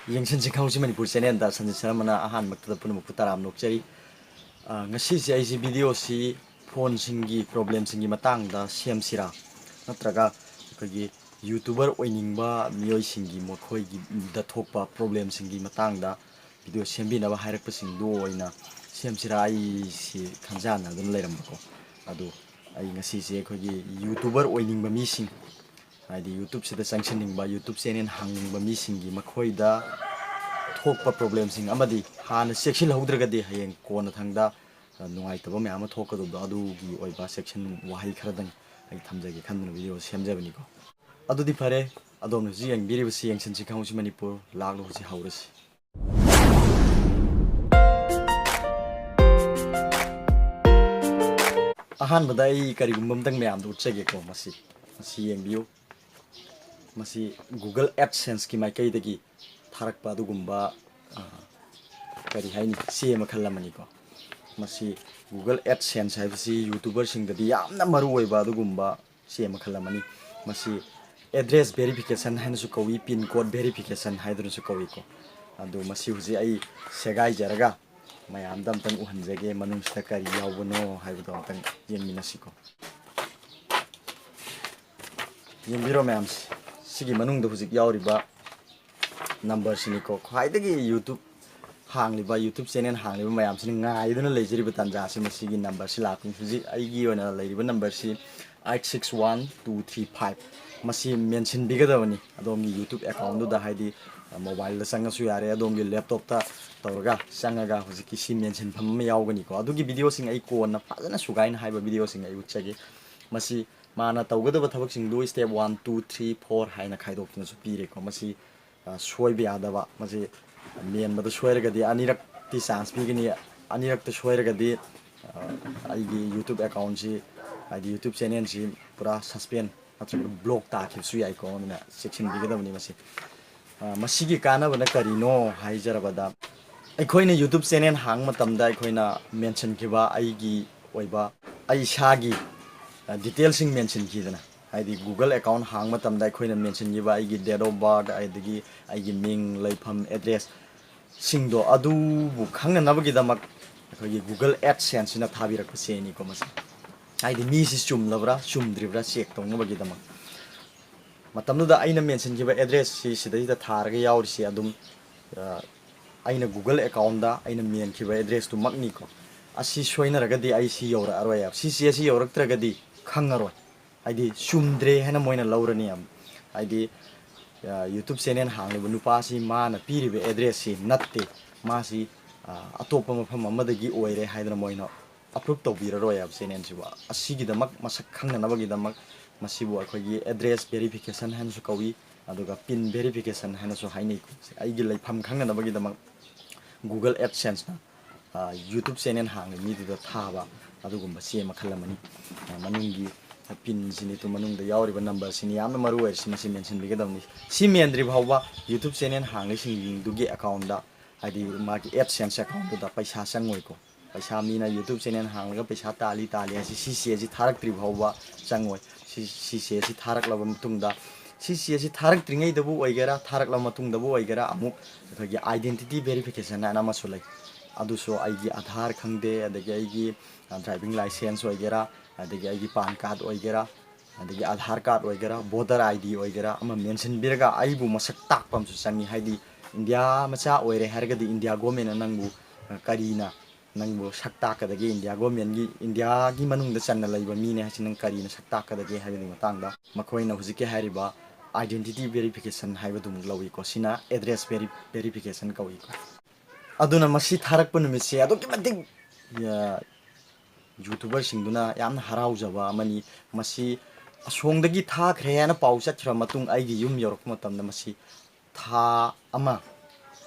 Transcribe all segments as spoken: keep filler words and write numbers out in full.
ꯌꯦꯡꯁꯤꯟꯁꯤ ꯈꯪꯍꯧꯁꯤ ꯃꯅꯤꯄꯨꯔ ꯆꯦꯅꯦꯜꯗ ꯁꯟꯖꯤꯠ ꯁꯔꯃꯅ ꯑꯍꯥꯟꯕ ꯃꯛꯇꯗ ꯄꯨꯝꯅꯃꯛꯄꯨ ꯇꯔꯥꯝꯅ ꯑꯣꯛꯆꯔꯤ꯫ ꯑ, ꯉꯁꯤꯁꯦ ꯑꯩꯁꯦ ꯚꯤꯗꯤꯑꯣꯁꯤ ꯐꯣꯟꯁꯤꯡꯒꯤ ꯄ꯭ꯔꯣꯕ꯭ꯂꯦꯝꯁꯤꯡꯒꯤ ꯃꯇꯥꯡꯗ ꯁꯦꯝꯁꯤꯔꯥ, ꯅꯠꯇ꯭ꯔꯒ ꯑꯩꯈꯣꯏꯒꯤ ꯌꯨꯇꯨꯕꯔ ꯑꯣꯏꯅꯤꯡꯕ ꯃꯤꯑꯣꯏꯁꯤꯡꯒꯤ ꯃꯈꯣꯏꯒꯤꯗ ꯊꯣꯛꯄ ꯄ꯭ꯔꯣꯕ꯭ꯂꯦꯝꯁꯤꯡꯒꯤ ꯃꯇꯥꯡꯗ ꯚꯤꯗꯤꯑꯣ ꯁꯦꯝꯕꯤꯅꯕ ꯍꯥꯏꯔꯛꯄꯁꯤꯡꯗꯨ ꯑꯣꯏꯅ ꯁꯦꯝꯁꯤꯔꯥ, ꯑꯩꯁꯤ ꯈꯟꯖꯥꯟꯅꯗꯨꯅ ꯂꯩꯔꯝꯕꯀꯣ꯫ ꯑꯗꯨ ꯑꯩ ꯉꯁꯤꯁꯦ ꯑꯩꯈꯣꯏꯒꯤ ꯌꯨꯇꯨꯕꯔ ꯑꯣꯏꯅꯤꯡꯕ ꯃꯤꯁꯤꯡ, ꯍꯥꯏꯗꯤ ꯌꯨꯇꯨꯕꯁꯤꯗ ꯆꯪꯁꯤꯟꯅꯤꯡꯕ, ꯌꯨꯇꯨꯕ ꯆꯦꯅꯦꯜ ꯍꯥꯡꯅꯤꯡꯕ ꯃꯤꯁꯤꯡꯒꯤ ꯃꯈꯣꯏꯗ ꯊꯣꯛꯄ ꯄ꯭ꯔꯣꯕ꯭ꯂꯦꯝꯁꯤꯡ ꯑꯃꯗꯤ ꯍꯥꯟꯅ ꯆꯦꯛꯁꯤꯜꯍꯧꯗ꯭ꯔꯒꯗꯤ ꯍꯌꯦꯡ ꯀꯣꯟꯅꯊꯪꯗ, ꯑ, ꯅꯨꯡꯉꯥꯏꯇꯕ ꯃꯌꯥꯝ ꯑꯃ ꯊꯣꯛꯀꯗꯕꯗꯣ, ꯑꯗꯨꯒꯤ ꯑꯣꯏꯕ ꯆꯦꯛꯁꯤꯟ ꯋꯥꯍꯩ ꯈꯔꯗꯪ ꯑꯩ ꯊꯝꯖꯒꯦ ꯈꯟꯗꯨꯅ ꯚꯤꯗꯤꯑꯣ ꯁꯦꯝꯖꯕꯅꯤꯀꯣ꯫ ꯑꯗꯨꯗꯤ ꯐꯔꯦ, ꯑꯗꯣꯝꯅ ꯍꯧꯖꯤꯛ ꯌꯦꯡꯕꯤꯔꯤꯕꯁꯤ ꯌꯦꯡꯁꯤꯟꯁꯤ ꯈꯪꯍꯧꯁꯤ ꯃꯅꯤꯄꯨꯔ, ꯂꯥꯛꯂꯣ ꯍꯧꯖꯤꯛ ꯍꯧꯔꯁꯤ꯫ ꯑꯍꯥꯟꯕꯗ ꯑꯩ ꯀꯔꯤꯒꯨꯝꯕ ꯑꯝꯇꯪ ꯃꯌꯥꯝꯗ ꯎꯠꯆꯒꯦꯀꯣ꯫ ꯃꯁꯤ, ꯃꯁꯤ ꯌꯦꯡꯕꯤꯌꯨ꯫ ꯃꯁꯤ Google AdSenseꯀꯤ ꯃꯥꯏꯀꯩꯗꯒꯤ ꯊꯥꯔꯛꯄ ꯑꯗꯨꯒꯨꯝꯕ, ꯑ, ꯀꯔꯤ ꯍꯥꯏꯅꯤ, ꯆꯦ ꯃꯈꯜ ꯑꯃꯅꯤꯀꯣ꯫ ꯃꯁꯤ Google AdSense ꯍꯥꯏꯕꯁꯤ ꯌꯨꯇꯨꯕꯔꯁꯤꯡꯗꯗꯤ ꯌꯥꯝꯅ ꯃꯔꯨ ꯑꯣꯏꯕ ꯑꯗꯨꯒꯨꯝꯕ ꯆꯦ ꯃꯈꯜ ꯑꯃꯅꯤ꯫ ꯃꯁꯤ address verification ꯍꯥꯏꯅꯁꯨ ꯀꯧꯏ, pin code verification ꯍꯥꯏꯗꯨꯅꯁꯨ ꯀꯧꯏꯀꯣ꯫ ꯑꯗꯨ ꯃꯁꯤ ꯍꯧꯖꯤꯛ ꯑꯩ ꯁꯦꯒꯥꯏꯖꯔꯒ ꯃꯌꯥꯝꯗ ꯑꯝꯇꯪ ꯎꯍꯟꯖꯒꯦ, ꯃꯅꯨꯡꯁꯤꯗ ꯀꯔꯤ ꯌꯥꯎꯕꯅꯣ ꯍꯥꯏꯕꯗꯣ ꯑꯝꯇꯪ ꯌꯦꯡꯃꯤꯟꯅꯁꯤꯀꯣ꯫ ꯌꯦꯡꯕꯤꯔꯣ ꯃꯌꯥꯝꯁꯦ, ꯁꯤꯒꯤ ꯃꯅꯨꯡꯗ ꯍꯧꯖꯤꯛ ꯌꯥꯎꯔꯤꯕ ꯅꯝꯕꯔꯁꯤꯅꯤꯀꯣ꯫ ꯈ꯭ꯋꯥꯏꯗꯒꯤ ꯌꯨꯇꯨꯕ ꯍꯥꯡꯂꯤꯕ, ꯌꯨꯇꯨꯕ ꯆꯦꯅꯦꯜ ꯍꯥꯡꯂꯤꯕ ꯃꯌꯥꯝꯁꯤꯅ ꯉꯥꯏꯗꯨꯅ ꯂꯩꯖꯔꯤꯕ ꯇꯥꯟꯖꯥꯁꯤ ꯃꯁꯤꯒꯤ ꯅꯝꯕꯔꯁꯤ ꯂꯥꯛꯄꯅꯤ꯫ ꯍꯧꯖꯤꯛ ꯑꯩꯒꯤ ꯑꯣꯏꯅ ꯂꯩꯔꯤꯕ ꯅꯝꯕꯔꯁꯤ eight six one two three five꯫ ꯃꯁꯤ ꯃꯦꯟꯁꯤꯟꯕꯤꯒꯗꯕꯅꯤ ꯑꯗꯣꯝꯒꯤ ꯌꯨꯇꯨꯕ ꯑꯦꯀꯥꯎꯟꯗꯨꯗ, ꯍꯥꯏꯗꯤ ꯃꯣꯕꯥꯏꯜꯗ ꯆꯪꯉꯁꯨ ꯌꯥꯔꯦ, ꯑꯗꯣꯝꯒꯤ ꯂꯦꯞꯇꯣꯞꯇ ꯇꯧꯔꯒ ꯆꯪꯉꯒ ꯍꯧꯖꯤꯛꯀꯤ ꯁꯤ ꯃꯦꯟꯁꯤꯟꯐꯝ ꯑꯃ ꯌꯥꯎꯒꯅꯤꯀꯣ꯫ ꯑꯗꯨꯒꯤ ꯚꯤꯗꯤꯑꯣꯁꯤꯡ ꯑꯩ ꯀꯣꯟꯅ ꯐꯖꯅ ꯁꯨꯒꯥꯏꯅ ꯍꯥꯏꯕ ꯚꯤꯗꯤꯑꯣꯁꯤꯡ ꯑꯩ ꯎꯠꯆꯒꯦ꯫ ꯃꯁꯤ ꯃꯥꯅ ꯇꯧꯒꯗꯕ ꯊꯕꯛꯁꯤꯡꯗꯨ step one, two, three, four ꯍꯥꯏꯅ ꯈꯥꯏꯗꯣꯛꯇꯨꯅꯁꯨ ꯄꯤꯔꯦꯀꯣ꯫ ꯃꯁꯤ, ꯑ, ꯁꯣꯏꯕ ꯌꯥꯗꯕ, ꯃꯁꯤ ꯃꯦꯟꯕꯗ ꯁꯣꯏꯔꯒꯗꯤ ꯑꯅꯤꯔꯛꯇꯤ ꯆꯥꯟꯁ ꯄꯤꯒꯅꯤ꯫ ꯑꯅꯤꯔꯛꯇ ꯁꯣꯏꯔꯒꯗꯤ, ꯑ, ꯑꯩꯒꯤ ꯌꯨꯇꯨꯕ ꯑꯦꯀꯥꯎꯟꯁꯤ, ꯍꯥꯏꯗꯤ ꯌꯨꯇꯨꯕ ꯆꯦꯅꯦꯜꯁꯤ ꯄꯨꯔꯥ ꯁꯁꯄꯦꯟ ꯅꯠꯇ꯭ꯔꯒ ꯕ꯭ꯂꯣꯛ ꯇꯥꯈꯤꯕꯁꯨ ꯌꯥꯏꯀꯣ꯫ ꯑꯗꯨꯅ ꯆꯦꯛꯁꯤꯟꯕꯤꯒꯗꯕꯅꯤ ꯃꯁꯤ꯫ ꯑ, ꯃꯁꯤꯒꯤ ꯀꯥꯟꯅꯕꯅ ꯀꯔꯤꯅꯣ ꯍꯥꯏꯖꯔꯕꯗ, ꯑꯩꯈꯣꯏꯅ ꯌꯨꯇꯨꯕ ꯆꯦꯅꯦꯜ ꯍꯥꯡꯕ ꯃꯇꯝꯗ ꯑꯩꯈꯣꯏꯅ ꯃꯦꯟꯁꯤꯟꯈꯤꯕ ꯑꯩꯒꯤ ꯑꯣꯏꯕ, ꯑꯩ ꯏꯁꯥꯒꯤ, ꯑ, ꯗꯤꯇꯦꯜꯁꯤꯡ ꯃꯦꯟꯁꯤꯟꯈꯤꯗꯅ, ꯍꯥꯏꯗꯤ Google account ꯍꯥꯡꯕ ꯃꯇꯝꯗ ꯑꯩꯈꯣꯏꯅ mention ꯈꯤꯕ ꯑꯩꯒꯤ date of birth, ꯑꯗꯒꯤ ꯑꯩꯒꯤ ꯃꯤꯡ, ꯂꯩꯐꯝ, address ꯁꯤꯡꯗꯣ ꯑꯗꯨꯕꯨ ꯈꯪꯅꯅꯕꯒꯤꯗꯃꯛ ꯑꯩꯈꯣꯏꯒꯤ Google AdSense ꯁꯤꯅ ꯊꯥꯕꯤꯔꯛꯄ ꯆꯦꯅꯤꯀꯣ ꯃꯁꯤ꯫ ꯍꯥꯏꯗꯤ ꯃꯤꯁꯤ ꯆꯨꯝꯂꯕ꯭ꯔꯥ ꯆꯨꯝꯗ꯭ꯔꯤꯕ꯭ꯔꯥ check ꯇꯧꯅꯕꯒꯤꯗꯃꯛ꯫ ꯃꯇꯝꯗꯨꯗ ꯑꯩꯅ mention ꯈꯤꯕ address ꯁꯤ ꯁꯤꯗꯩꯗ ꯊꯥꯔꯒ ꯌꯥꯎꯔꯤꯁꯤ ꯑꯗꯨꯝ, ꯑ, ꯑꯩꯅ Google account ꯗ ꯑꯩꯅ ꯃꯦꯟꯈꯤꯕ address ꯇꯨꯃꯛꯅꯤꯀꯣ꯫ ꯑꯁꯤ ꯁꯣꯏꯅꯔꯒꯗꯤ ꯑꯩ ꯁꯤ ꯌꯧꯔꯛꯑꯔꯣꯏ ꯍꯥꯏꯕ꯫ ꯁꯤ ꯆꯦ ꯑꯁꯤ ꯌꯧꯔꯛꯇ꯭ꯔꯒꯗꯤ ꯈꯪꯉꯔꯣꯏ꯫ ꯍꯥꯏꯗꯤ ꯆꯨꯝꯗ꯭ꯔꯦ ꯍꯥꯏꯅ ꯃꯣꯏꯅ ꯂꯧꯔꯅꯤ ꯌꯥꯝ꯫ ꯍꯥꯏꯗꯤ, ꯑ, YouTube channel ꯍꯥꯡꯂꯤꯕ ꯅꯨꯄꯥꯁꯤ ꯃꯥꯅ ꯄꯤꯔꯤꯕ address ꯁꯤ ꯅꯠꯇꯦ, ꯃꯥꯁꯤ, ꯑ, ꯑꯇꯣꯞꯄ ꯃꯐꯝ ꯑꯃꯗꯒꯤ ꯑꯣꯏꯔꯦ ꯍꯥꯏꯗꯅ ꯃꯣꯏꯅ approve ꯇꯧꯕꯤꯔꯔꯣꯏ ꯍꯥꯏꯕ channel ꯁꯤꯕꯨ꯫ ꯑꯁꯤꯒꯤꯗꯃꯛ ꯃꯁꯛ ꯈꯪꯅꯅꯕꯒꯤꯗꯃꯛ ꯃꯁꯤꯕꯨ ꯑꯩꯈꯣꯏꯒꯤ address verification ꯍꯥꯏꯅꯁꯨ ꯀꯧꯏ, ꯑꯗꯨꯒ pin verification ꯍꯥꯏꯅꯁꯨ ꯍꯥꯏꯅꯩ꯫ ꯑꯩꯒꯤ ꯂꯩꯐꯝ ꯈꯪꯅꯅꯕꯒꯤꯗꯃꯛ Google AdSense ꯅ, ꯑ, YouTube channel ꯍꯥꯡꯂꯤꯕ ꯃꯤꯗꯨꯗ ꯊꯥꯕ ꯑꯗꯨꯒꯨꯝꯕ ꯆꯦ ꯃꯈꯜ ꯑꯃꯅꯤ꯫ ꯑ, ꯃꯅꯨꯡꯒꯤ pin ꯁꯤꯅꯤ ꯇꯨ, ꯃꯅꯨꯡꯗ ꯌꯥꯎꯔꯤꯕ number ꯁꯤꯅꯤ ꯌꯥꯝꯅ ꯃꯔꯨ ꯑꯣꯏꯔꯤꯁꯤ, ꯃꯁꯤ mention ꯕꯤꯒꯗꯕꯅꯤ꯫ ꯁꯤ ꯃꯦꯟꯗ꯭ꯔꯤ ꯐꯥꯎꯕ YouTube channel ꯍꯥꯡꯂꯤꯁꯤꯡꯗꯨꯒꯤ account ꯇ, ꯍꯥꯏꯗꯤ ꯃꯥꯒꯤ AdSense account ꯇꯨꯗ ꯄꯩꯁꯥ ꯆꯪꯉꯣꯏꯀꯣ꯫ ꯄꯩꯁꯥ ꯃꯤꯅ YouTube channel ꯍꯥꯡꯂꯒ ꯄꯩꯁꯥ ꯇꯥꯜꯂꯤ ꯇꯥꯜꯂꯤ ꯍꯥꯏꯁꯤ ꯁꯤ ꯆꯦ ꯑꯁꯤ ꯊꯥꯔꯛꯇ꯭ꯔꯤ ꯐꯥꯎꯕ ꯆꯪꯉꯣꯏ꯫ ꯁꯤ, ꯁꯤ ꯆꯦ ꯑꯁꯤ ꯊꯥꯔꯛꯂꯕ ꯃꯇꯨꯡꯗ, ꯁꯤ ꯆꯦ ꯑꯁꯤ ꯊꯥꯔꯛꯇ꯭ꯔꯤꯉꯩꯗꯕꯨ ꯑꯣꯏꯒꯦꯔꯥ, ꯊꯥꯔꯛꯂꯕ ꯃꯇꯨꯡꯗꯕꯨ ꯑꯣꯏꯒꯦꯔꯥ, ꯑꯃꯨꯛ ꯑꯩꯈꯣꯏꯒꯤ identity verification ꯍꯥꯏꯅ ꯑꯃꯁꯨ ꯂꯩ꯫ ꯑꯗꯨꯁꯨ ꯑꯩꯒꯤ Aadhaar ꯈꯪꯗꯦ, ꯑꯗꯒꯤ ꯑꯩꯒꯤ, ꯑ, driving license ꯑꯣꯏꯒꯦꯔꯥ, ꯑꯗꯒꯤ ꯑꯩꯒꯤ PAN card ꯑꯣꯏꯒꯦꯔꯥ, ꯑꯗꯒꯤ Aadhaar card ꯑꯣꯏꯒꯦꯔꯥ, voter ID ꯑꯣꯏꯒꯦꯔꯥ, ꯑꯃ mention ꯕꯤꯔꯒ ꯑꯩꯕꯨ ꯃꯁꯛ ꯇꯥꯛꯄ ꯑꯃꯁꯨ ꯆꯪꯉꯤ꯫ ꯍꯥꯏꯗꯤ ꯏꯟꯗꯤꯌꯥ ꯃꯆꯥ ꯑꯣꯏꯔꯦ ꯍꯥꯏꯔꯒꯗꯤ ꯏꯟꯗꯤꯌꯥ government ꯅ ꯅꯪꯕꯨ, ꯑ, ꯀꯔꯤꯅ ꯅꯪꯕꯨ ꯁꯛ ꯇꯥꯛꯀꯗꯒꯦ? ꯏꯟꯗꯤꯌꯥ government ꯀꯤ, ꯏꯟꯗꯤꯌꯥꯒꯤ ꯃꯅꯨꯡꯗ ꯆꯟꯅ ꯂꯩꯕ ꯃꯤꯅꯦ ꯍꯥꯏꯁꯤ ꯅꯪ ꯀꯔꯤꯅ ꯁꯛ ꯇꯥꯛꯀꯗꯒꯦ ꯍꯥꯏꯕꯒꯤ ꯃꯇꯥꯡꯗ ꯃꯈꯣꯏꯅ ꯍꯧꯖꯤꯛꯀꯤ ꯍꯥꯏꯔꯤꯕ identity verification ꯍꯥꯏꯕꯗꯨꯃꯨꯛ ꯂꯧꯏꯀꯣ꯫ ꯁꯤꯅ address veri-, verification ꯀꯧꯏꯀꯣ꯫ ꯑꯗꯨꯅ ꯃꯁꯤ ꯊꯥꯔꯛꯄ ꯅꯨꯃꯤꯠꯁꯦ ꯑꯗꯨꯛꯀꯤ ꯃꯇꯤꯛ, ꯑ, YouTuber ꯁꯤꯡꯗꯨꯅ ꯌꯥꯝꯅ ꯍꯔꯥꯎꯖꯕ ꯑꯃꯅꯤ꯫ ꯃꯁꯤ ꯑꯁꯣꯝꯗꯒꯤ ꯊꯥꯈ꯭ꯔꯦ ꯍꯥꯏꯅ ꯄꯥꯎ ꯆꯠꯈ꯭ꯔ ꯃꯇꯨꯡ ꯑꯩꯒꯤ ꯌꯨꯝ ꯌꯧꯔꯛꯄ ꯃꯇꯝꯗ ꯃꯁꯤ ꯊꯥ ꯑꯃ,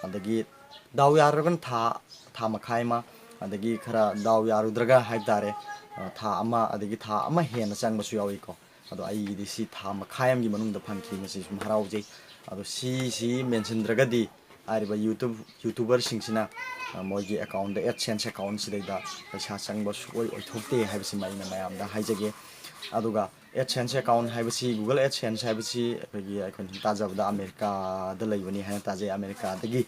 ꯑꯗꯒꯤ ꯗꯥꯎ ꯌꯥꯔꯒꯅ ꯊꯥ, ꯊꯥ ꯃꯈꯥꯏ ꯑꯃ, ꯑꯗꯒꯤ ꯈꯔ ꯗꯥꯎ ꯌꯥꯔꯨꯗ꯭ꯔꯒ ꯍꯥꯏꯕ ꯇꯥꯔꯦ, ꯑ, ꯊꯥ ꯑꯃ, ꯑꯗꯒꯤ ꯊꯥ ꯑꯃ ꯍꯦꯟꯅ ꯆꯪꯕꯁꯨ ꯌꯥꯎꯏꯀꯣ꯫ ꯑꯗꯣ ꯑꯩꯒꯤꯗꯤ ꯁꯤ ꯊꯥ ꯃꯈꯥꯏ ꯑꯃꯒꯤ ꯃꯅꯨꯡꯗ ꯐꯪꯈꯤ, ꯃꯁꯤ ꯁꯨꯝ ꯍꯔꯥꯎꯖꯩ꯫ ꯑꯗꯣ ꯁꯤꯁꯤ mention ꯗ꯭ꯔꯒꯗꯤ ꯍꯥꯏꯔꯤꯕ YouTube, YouTuber ꯁꯤꯡꯁꯤꯅ, ꯑ, ꯃꯣꯏꯒꯤ account ꯗ, AdSense account ꯁꯤꯗꯩꯗ ꯄꯩꯁꯥ ꯆꯪꯕ ꯁꯨꯛꯑꯣꯏ ꯑꯣꯏꯊꯣꯛꯇꯦ ꯍꯥꯏꯕꯁꯤꯃ ꯑꯩꯅ ꯃꯌꯥꯝꯗ ꯍꯥꯏꯖꯒꯦ꯫ ꯑꯗꯨꯒ AdSense account ꯍꯥꯏꯕꯁꯤ, Google AdSense ꯍꯥꯏꯕꯁꯤ ꯑꯩꯈꯣꯏꯒꯤ, ꯑꯩꯈꯣꯏꯅ ꯁꯨꯝ ꯇꯥꯖꯕꯗ ꯑꯃꯦꯔꯤꯀꯥꯗ ꯂꯩꯕꯅꯤ ꯍꯥꯏꯅ ꯇꯥꯖꯩ, ꯑꯃꯦꯔꯤꯀꯥꯗꯒꯤ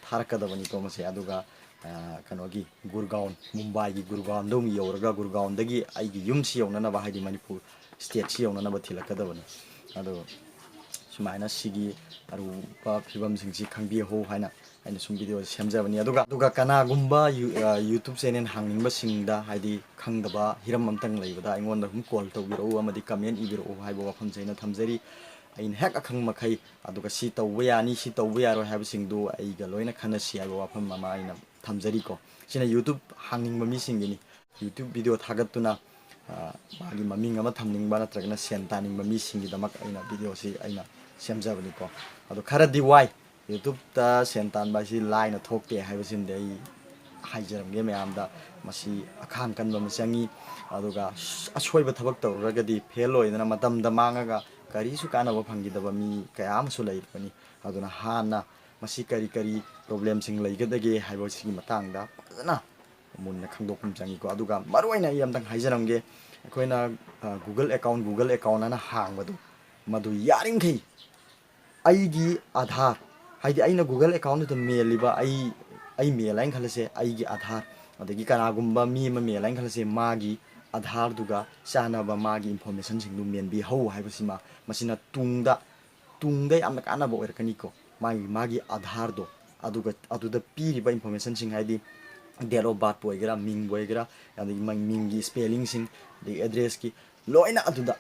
ꯊꯥꯔꯛꯀꯗꯕꯅꯤꯀꯣ ꯃꯁꯦ꯫ ꯑꯗꯨꯒ ꯀꯩꯅꯣꯒꯤ ꯒꯨꯔꯒꯥꯎꯟ, ꯃꯨꯝꯕꯥꯏꯒꯤ ꯒꯨꯔꯒꯥꯎꯟꯗ ꯑꯃꯨꯛ ꯌꯧꯔꯒ, ꯒꯨꯔꯒꯥꯎꯟꯗꯒꯤ ꯑꯩꯒꯤ ꯌꯨꯝꯁꯤ ꯌꯧꯅꯅꯕ, ꯍꯥꯏꯗꯤ ꯃꯅꯤꯄꯨꯔ stateꯁꯤ ꯌꯧꯅꯅꯕ ꯊꯤꯜꯂꯛꯀꯗꯕꯅꯤ꯫ ꯑꯗꯣ ꯁꯨꯃꯥꯏꯅ ꯁꯤꯒꯤ ꯑꯔꯨꯕ ꯐꯤꯕꯝꯁꯤꯡꯁꯤ ꯈꯪꯕꯤꯍꯧ ꯍꯥꯏꯅ ꯑꯩꯅ ꯁꯨꯝ video ꯁꯦꯝꯖꯕꯅꯤ꯫ ꯑꯗꯨꯒ, ꯑꯗꯨꯒ ꯀꯅꯥꯒꯨꯝꯕ ꯌꯨ-, ꯑ, YouTube channel ꯍꯥꯡꯅꯤꯡꯕꯁꯤꯡꯗ, ꯍꯥꯏꯗꯤ ꯈꯪꯗꯕ ꯍꯤꯔꯝ ꯑꯝꯇꯪ ꯂꯩꯕꯗ, ꯑꯩꯉꯣꯟꯗ ꯑꯗꯨꯝ call ꯇꯧꯕꯤꯔꯛꯎ ꯑꯃꯗꯤ comment ꯏꯕꯤꯔꯛꯎ ꯍꯥꯏꯕ ꯋꯥꯐꯝꯁꯦ ꯑꯩꯅ ꯊꯝꯖꯔꯤ꯫ ꯑꯩꯅ ꯍꯦꯛ ꯑꯈꯪ ꯃꯈꯩ, ꯑꯗꯨꯒ ꯁꯤ ꯇꯧꯕ ꯌꯥꯅꯤ, ꯁꯤ ꯇꯧꯕ ꯌꯥꯔꯣꯏ ꯍꯥꯏꯕꯁꯤꯡꯗꯨ ꯑꯩꯒ ꯂꯣꯏꯅ ꯈꯟꯅꯁꯤ ꯍꯥꯏꯕ ꯋꯥꯐꯝ ꯑꯃ ꯑꯩꯅ ꯊꯝꯖꯔꯤꯀꯣ꯫ ꯁꯤꯅ YouTube ꯍꯥꯡꯅꯤꯡꯕ ꯃꯤꯁꯤꯡꯒꯤꯅꯤ꯫ YouTube video ꯊꯥꯒꯠꯇꯨꯅ, ꯑ, ꯃꯥꯒꯤ ꯃꯃꯤꯡ ꯑꯃ ꯊꯝꯅꯤꯡꯕ ꯅꯠꯇ꯭ꯔꯒꯅ ꯁꯦꯟ ꯇꯥꯅꯤꯡꯕ ꯃꯤꯁꯤꯡꯒꯤꯗꯃꯛ ꯑꯩꯅ videoꯁꯤ ꯑꯩꯅ ꯁꯦꯝꯖꯕꯅꯤꯀꯣ꯫ ꯑꯗꯣ ꯈꯔꯗꯤ ꯋꯥꯏ, YouTubeꯇ ꯁꯦꯟ ꯇꯥꯟꯕ ꯍꯥꯏꯁꯤ ꯂꯥꯏꯅ ꯊꯣꯛꯇꯦ ꯍꯥꯏꯕꯁꯤꯃꯗꯤ ꯑꯩ ꯍꯥꯏꯖꯔꯝꯒꯦ ꯃꯌꯥꯝꯗ꯫ ꯃꯁꯤ ꯑꯈꯥꯡ ꯀꯟꯕ ꯑꯃ ꯆꯪꯉꯤ꯫ ꯑꯗꯨꯒ ꯑꯁꯣꯏꯕ ꯊꯕꯛ ꯇꯧꯔꯨꯔꯒꯗꯤ fail ꯑꯣꯏꯗꯅ ꯃꯇꯝꯗ ꯃꯥꯡꯉꯒ ꯀꯔꯤꯁꯨ ꯀꯥꯟꯅꯕ ꯐꯪꯈꯤꯗꯕ ꯃꯤ ꯀꯌꯥ ꯑꯃꯁꯨ ꯂꯩꯔꯤꯕꯅꯤ꯫ ꯑꯗꯨꯅ ꯍꯥꯟꯅ ꯃꯁꯤ ꯀꯔꯤ ꯀꯔꯤ problemꯁꯤꯡ ꯂꯩꯒꯗꯒꯦ ꯍꯥꯏꯕꯁꯤꯒꯤ ꯃꯇꯥꯡꯗ ꯐꯖꯅ ꯃꯨꯟꯅ ꯈꯪꯗꯣꯛꯄ ꯑꯃ ꯆꯪꯉꯤꯀꯣ꯫ ꯑꯗꯨꯒ ꯃꯔꯨꯑꯣꯏꯅ ꯑꯩ ꯑꯝꯇꯪ ꯍꯥꯏꯖꯔꯝꯒꯦ, ꯑꯩꯈꯣꯏꯅ, ꯑ, Google account, Google account ꯑꯅ ꯍꯥꯡꯕꯗꯣ, ꯃꯗꯨ ꯌꯥꯔꯤꯃꯈꯩ ꯑꯩꯒꯤ ꯑꯥꯙꯥꯔ, ꯍꯥꯏꯗꯤ ꯑꯩꯅ Google accountꯗꯨꯗ ꯃꯦꯜꯂꯤꯕ, ꯑꯩ, ꯑꯩ ꯃꯦꯜꯂꯦ ꯍꯥꯏꯅ ꯈꯜꯂꯁꯦ, ꯑꯩꯒꯤ ꯑꯥꯙꯥꯔ, ꯑꯗꯒꯤ ꯀꯅꯥꯒꯨꯝꯕ ꯃꯤ ꯑꯃ ꯃꯦꯜꯂꯦ ꯍꯥꯏꯅ ꯈꯜꯂꯁꯦ, ꯃꯥꯒꯤ ꯑꯥꯙꯥꯔꯗꯨꯒ ꯆꯥꯟꯅꯕ ꯃꯥꯒꯤ informationꯁꯤꯡꯗꯨ ꯃꯦꯟꯕꯤꯍꯧ ꯍꯥꯏꯕꯁꯤꯃ, ꯃꯁꯤꯅ ꯇꯨꯡꯗ, ꯇꯨꯡꯗ ꯌꯥꯝꯅ ꯀꯥꯟꯅꯕ ꯑꯣꯏꯔꯛꯀꯅꯤꯀꯣ꯫ ꯃꯥꯒꯤ, ꯃꯥꯒꯤ ꯑꯥꯙꯥꯔꯗꯣ, ꯑꯗꯨꯒ ꯑꯗꯨꯗ ꯄꯤꯔꯤꯕ informationꯁꯤꯡ, ꯍꯥꯏꯗꯤ date of birthꯄꯨ ꯑꯣꯏꯒꯦꯔꯥ, ꯃꯤꯡꯕꯨ ꯑꯣꯏꯒꯦꯔꯥ, ꯑꯗꯒꯤ ꯃꯥꯒꯤ ꯃꯤꯡꯒꯤ spellingꯁꯤꯡ, ꯑꯗꯒꯤ addressꯀꯤ, ꯂꯣꯏꯅ ꯑꯗꯨꯗ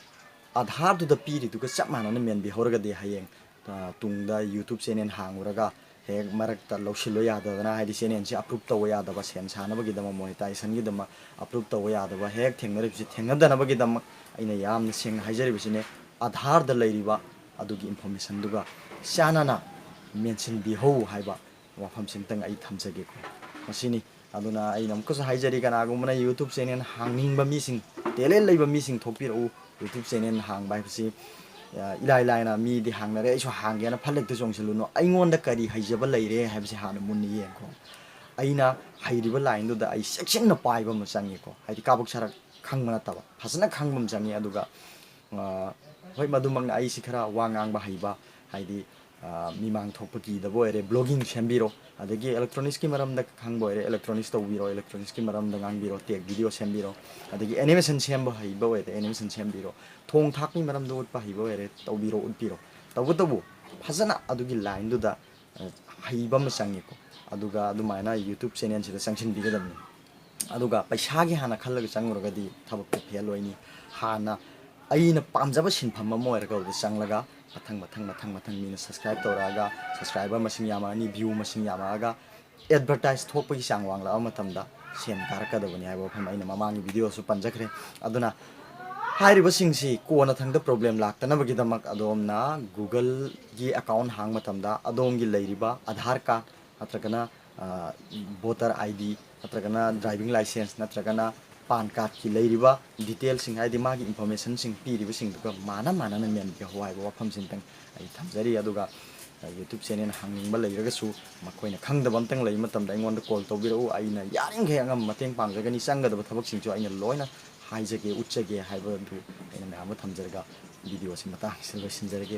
ꯑꯥꯙꯥꯔꯗꯨꯗ ꯄꯤꯔꯤꯗꯨꯒ ꯆꯞ ꯃꯥꯟꯅꯅ ꯃꯦꯟꯕꯤꯍꯧꯔꯒꯗꯤ ꯍꯌꯦꯡ, ꯑ, ꯇꯨꯡꯗ YouTube channel ꯍꯥꯡꯉꯨꯔꯒ ꯍꯦꯛ ꯃꯔꯛꯇ ꯂꯧꯁꯤꯜꯂꯨ ꯌꯥꯗꯗꯅ, ꯍꯥꯏꯗꯤ channelꯁꯦ approve ꯇꯧꯕ ꯌꯥꯗꯕ, ꯁꯦꯟ ꯁꯥꯅꯕꯒꯤꯗꯃꯛ, monetizationꯒꯤꯗꯃꯛ approve ꯇꯧꯕ ꯌꯥꯗꯕ ꯍꯦꯛ ꯊꯦꯡꯅꯔꯤꯕꯁꯤ ꯊꯦꯡꯅꯗꯅꯕꯒꯤꯗꯃꯛ ꯑꯩꯅ ꯌꯥꯝꯅ ꯁꯦꯡꯅ ꯍꯥꯏꯖꯔꯤꯕꯁꯤꯅꯤ, ꯑꯥꯙꯥꯔꯗ ꯂꯩꯔꯤꯕ ꯑꯗꯨꯒꯤ informationꯗꯨꯒ ꯆꯥꯟꯅꯅ ꯃꯦꯟꯁꯤꯟꯕꯤꯍꯧ ꯍꯥꯏꯕ ꯋꯥꯐꯝꯁꯤꯡꯇꯪ ꯑꯩ ꯊꯝꯖꯒꯦꯀꯣ꯫ ꯃꯁꯤꯅꯤ꯫ ꯑꯗꯨꯅ ꯑꯩꯅ ꯑꯃꯨꯛꯀꯁꯨ ꯍꯥꯏꯖꯔꯤ, ꯀꯅꯥꯒꯨꯝꯕꯅ YouTube channel ꯍꯥꯡꯅꯤꯡꯕ ꯃꯤꯁꯤꯡ, talent ꯂꯩꯕ ꯃꯤꯁꯤꯡ ꯊꯣꯛꯄꯤꯔꯛꯎ꯫ YouTube channel ꯍꯥꯡꯕ ꯍꯥꯏꯕꯁꯤ, ꯑ, ꯏꯂꯥꯏ ꯂꯥꯏꯅ ꯃꯤꯗꯤ ꯍꯥꯡꯅꯔꯦ, ꯑꯩꯁꯨ ꯍꯥꯡꯒꯦꯅ ꯐꯠ ꯍꯦꯛꯇ ꯆꯣꯡꯁꯤꯜꯂꯨꯅꯨ꯫ ꯑꯩꯉꯣꯟꯗ ꯀꯔꯤ ꯍꯩꯖꯕ ꯂꯩꯔꯦ ꯍꯥꯏꯕꯁꯤ ꯍꯥꯟꯅ ꯃꯨꯟꯅ ꯌꯦꯡꯈꯣ꯫ ꯑꯩꯅ ꯍꯩꯔꯤꯕ lineꯗꯨꯗ ꯑꯩ ꯆꯦꯛꯁꯤꯟꯅ ꯄꯥꯏꯕ ꯑꯃ ꯆꯪꯉꯤꯀꯣ꯫ ꯍꯥꯏꯗꯤ ꯀꯥꯕꯛ ꯁꯥꯔꯛ ꯈꯪꯕ ꯅꯠꯇꯕ, ꯐꯖꯅ ꯈꯪꯕ ꯑꯃ ꯆꯪꯉꯤ꯫ ꯑꯗꯨꯒ ꯍꯣꯏ, ꯃꯗꯨꯃꯛꯅ ꯑꯩꯁꯤ ꯈꯔ ꯋꯥ ꯉꯥꯡꯕ ꯍꯩꯕ, ꯍꯥꯏꯗꯤ ꯃꯤꯃꯥꯡ ꯊꯣꯛꯄ ꯀꯤꯗꯕ ꯑꯣꯏꯔꯦ, blogging ꯁꯦꯝꯕꯤꯔꯣ, ꯑꯗꯒꯤ electronicsꯀꯤ ꯃꯔꯝꯗ ꯈꯪꯕ ꯑꯣꯏꯔꯦ, electronics ꯇꯧꯕꯤꯔꯣ, electronicsꯀꯤ ꯃꯔꯝꯗ ꯉꯥꯡꯕꯤꯔꯣ, tech video ꯁꯦꯝꯕꯤꯔꯣ, ꯑꯗꯒꯤ animation ꯁꯦꯝꯕ ꯍꯩꯕ ꯑꯣꯏꯔꯦ, animation ꯁꯦꯝꯕꯤꯔꯣ, ꯊꯣꯡ ꯊꯥꯛꯄꯒꯤ ꯃꯔꯝꯗ ꯎꯠꯄ ꯍꯩꯕ ꯑꯣꯏꯔꯦ, ꯇꯧꯕꯤꯔꯣ, ꯎꯠꯄꯤꯔꯣ꯫ ꯇꯧꯕꯇꯕꯨ ꯐꯖꯅ ꯑꯗꯨꯒꯤ lineꯗꯨꯗ ꯍꯩꯕ ꯑꯃ ꯆꯪꯉꯤꯀꯣ꯫ ꯑꯗꯨꯒ ꯑꯗꯨꯃꯥꯏꯅ YouTube channelꯁꯤꯗ ꯆꯪꯁꯤꯟꯕꯤꯒꯗꯕꯅꯤ꯫ ꯑꯗꯨꯒ ꯄꯩꯁꯥꯒꯤ ꯍꯥꯟꯅ ꯈꯜꯂꯒ ꯆꯪꯉꯨꯔꯒꯗꯤ ꯊꯕꯛꯇꯨ fail ꯑꯣꯏꯅꯤ꯫ ꯍꯥꯟꯅ ꯑꯩꯅ ꯄꯥꯝꯖꯕ ꯁꯤꯟꯐꯝ ꯑꯃ ꯑꯣꯏꯔꯒ ꯑꯗꯨꯗ ꯆꯪꯂꯒ ꯃꯊꯪ ꯃꯊꯪ ꯃꯊꯪ ꯃꯊꯪ ꯃꯤꯅ subscribe ꯇꯧꯔꯛꯑꯒ, subscriber ꯃꯁꯤꯡ ꯌꯥꯝꯃꯛꯑꯅꯤ, view ꯃꯁꯤꯡ ꯌꯥꯝꯃꯛꯑꯒ, advertise ꯊꯣꯛꯄꯒꯤ ꯆꯥꯡ ꯋꯥꯡꯂꯛꯑꯕ ꯃꯇꯝꯗ ꯁꯦꯟ ꯀꯥꯔꯛꯀꯗꯕꯅꯤ ꯍꯥꯏꯕ ꯋꯥꯐꯝ ꯑꯩꯅ ꯃꯃꯥꯡꯒꯤ videoꯁꯨ ꯄꯟꯖꯈ꯭ꯔꯦ꯫ ꯑꯗꯨꯅ ꯍꯥꯏꯔꯤꯕꯁꯤꯡꯁꯤ ꯀꯣꯟꯅꯊꯪꯗ problem ꯂꯥꯛꯇꯅꯕꯒꯤꯗꯃꯛ ꯑꯗꯣꯝꯅ Googleꯒꯤ account ꯍꯥꯡꯕ ꯃꯇꯝꯗ ꯑꯗꯣꯝꯒꯤ ꯂꯩꯔꯤꯕ Aadhaar card ꯅꯠꯇ꯭ꯔꯒꯅ voter ID ꯅꯠꯇ꯭ꯔꯒꯅ driving license ꯅꯠꯇ꯭ꯔꯒꯅ PAN cardꯀꯤ ꯂꯩꯔꯤꯕ detailꯁꯤꯡ, ꯍꯥꯏꯗꯤ ꯃꯥꯒꯤ informationꯁꯤꯡ ꯄꯤꯔꯤꯕꯁꯤꯡꯗꯨꯒ ꯃꯥꯟꯅ ꯃꯥꯟꯅꯅ ꯃꯦꯟꯕꯤꯌꯨ ꯍꯥꯏꯕ ꯋꯥꯐꯝꯁꯤꯝꯇꯪ ꯑꯩ ꯊꯝꯖꯔꯤ꯫ ꯑꯗꯨꯒ YouTube channel ꯍꯥꯡꯅꯤꯡꯕ ꯂꯩꯔꯒꯁꯨ, ꯃꯈꯣꯏꯅ ꯈꯪꯗꯕ ꯑꯝꯇꯪ ꯂꯩꯕ ꯃꯇꯝꯗ ꯑꯩꯉꯣꯟꯗ call ꯇꯧꯕꯤꯔꯛꯎ, ꯑꯩꯅ ꯌꯥꯔꯤꯈꯩ ꯑꯉꯝꯕ ꯃꯇꯦꯡ ꯄꯥꯡꯖꯒꯅꯤ꯫ ꯆꯪꯒꯗꯕ ꯊꯕꯛꯁꯤꯡꯁꯨ ꯑꯩꯅ ꯂꯣꯏꯅ ꯍꯥꯏꯖꯒꯦ, ꯎꯠꯆꯒꯦ ꯍꯥꯏꯕꯗꯨ ꯑꯩꯅ ꯃꯌꯥꯝꯗ ꯊꯝꯖꯔꯒ videoꯁꯤ ꯃꯇꯥꯡ ꯑꯁꯤꯗ ꯂꯣꯏꯁꯤꯟꯖꯔꯒꯦ꯫